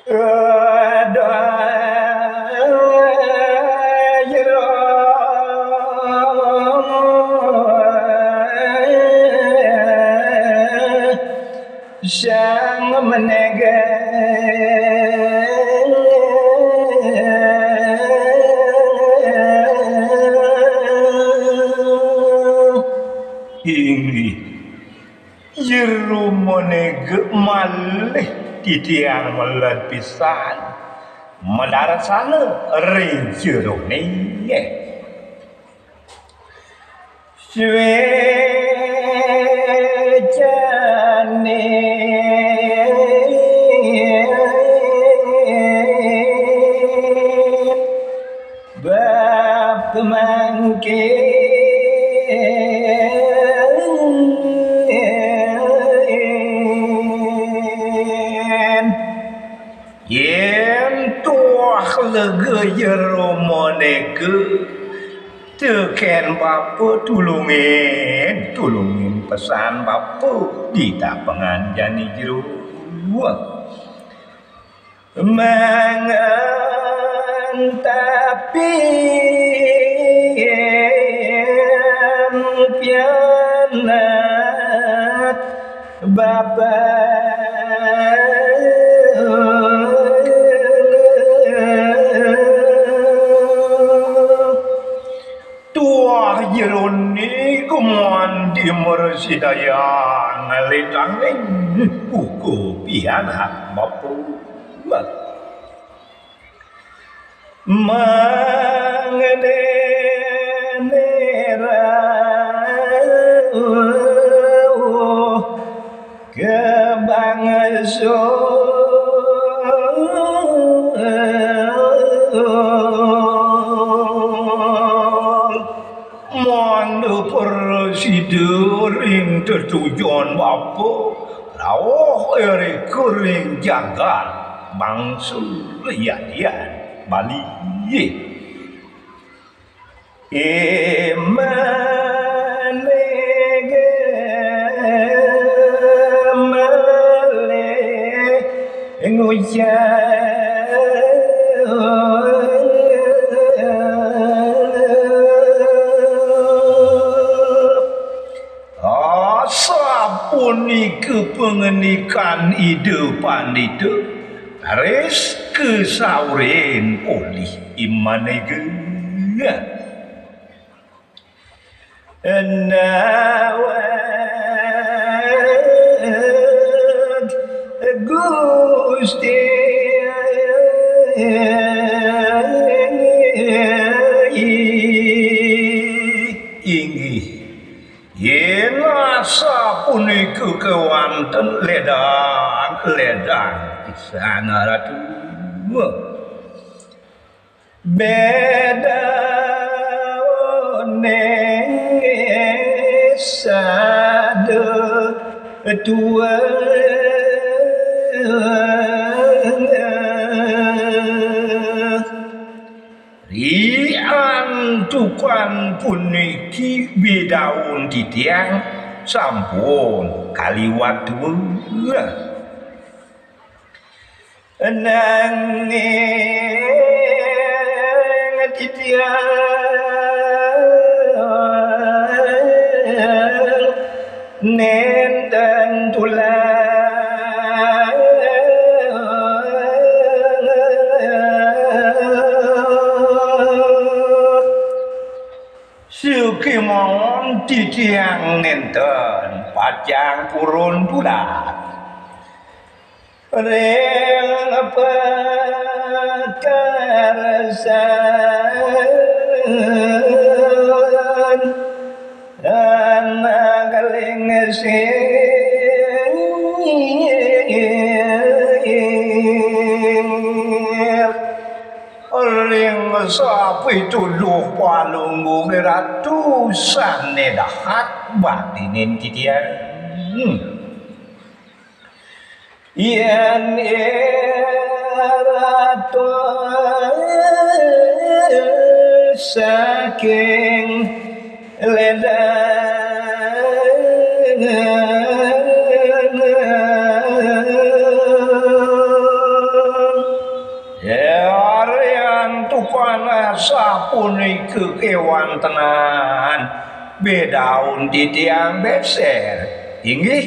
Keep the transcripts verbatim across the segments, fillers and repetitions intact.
Ada jero sang menege. Inggih. Jero menege malih titiang meled pisan madarsana ring jerone. Swecane bab mangkin yen tuah lega jero moneke, teken bapa tulungin, tulungin pesan bapa di tapengan jani jero. Mangan tapi pianak bapa. Tuah jerone guman di mresidayang ledanging buku pianak bapa. Mangene rauh ke bangsa. Mangda prasida ring tetujon bapa, rauh irika ring jagat bangsa lian-lian Bali. Imane ge malih ngucap. Asapunika pangandikan Ida Pandita, raris kasaurin polih imane genah. Naweg Gusti. Inggih. Yen asapunika kewanten ledang, ledang pisan Ratu. Bedaone sada tua. Ri antukan puniki bedaun titiang sampun kaliwat tua. Nanging titiang nenten tulah. Sakemawon titiang nenten pacang purun tulah. Ring pakarsan anak lingsir. Ring sapituduh Palungguh Ratu sane dahat baktinin titiang. Yen iratun saking ledang. Punika kewantenan bedaun titiang beser. Inggih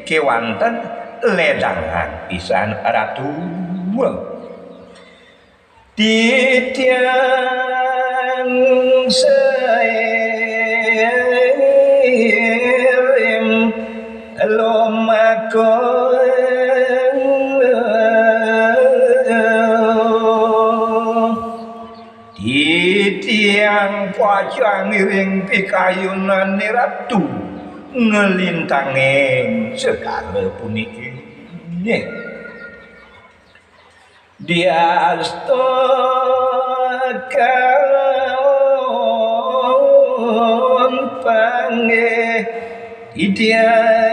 kewanten ledangan pisan Ratu. Titiang sairing lumaku. Titiang pacang ngiring pikayunan Ratu nglintanging segara puniki. Nggih. Diastun panggih titiang.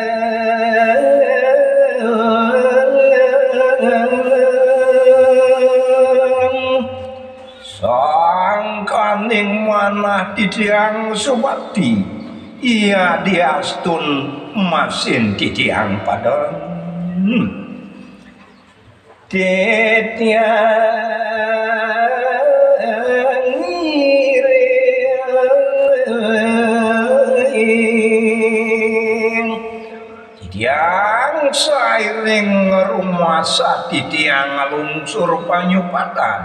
Sangkaning manah titiang subakti, yadiastun masin titiang padem. Titiang ngiring. Titiang sairing rumasa titiang nglungsur panyupatan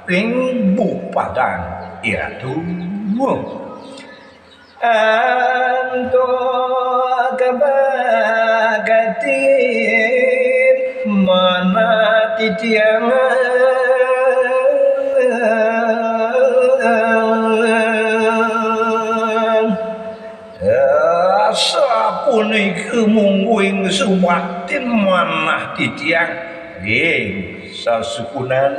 ring bupadan Iratu. Antuk bakti manah titiang. Sapunika mungguing subaktin manah titiang ring sasukunan.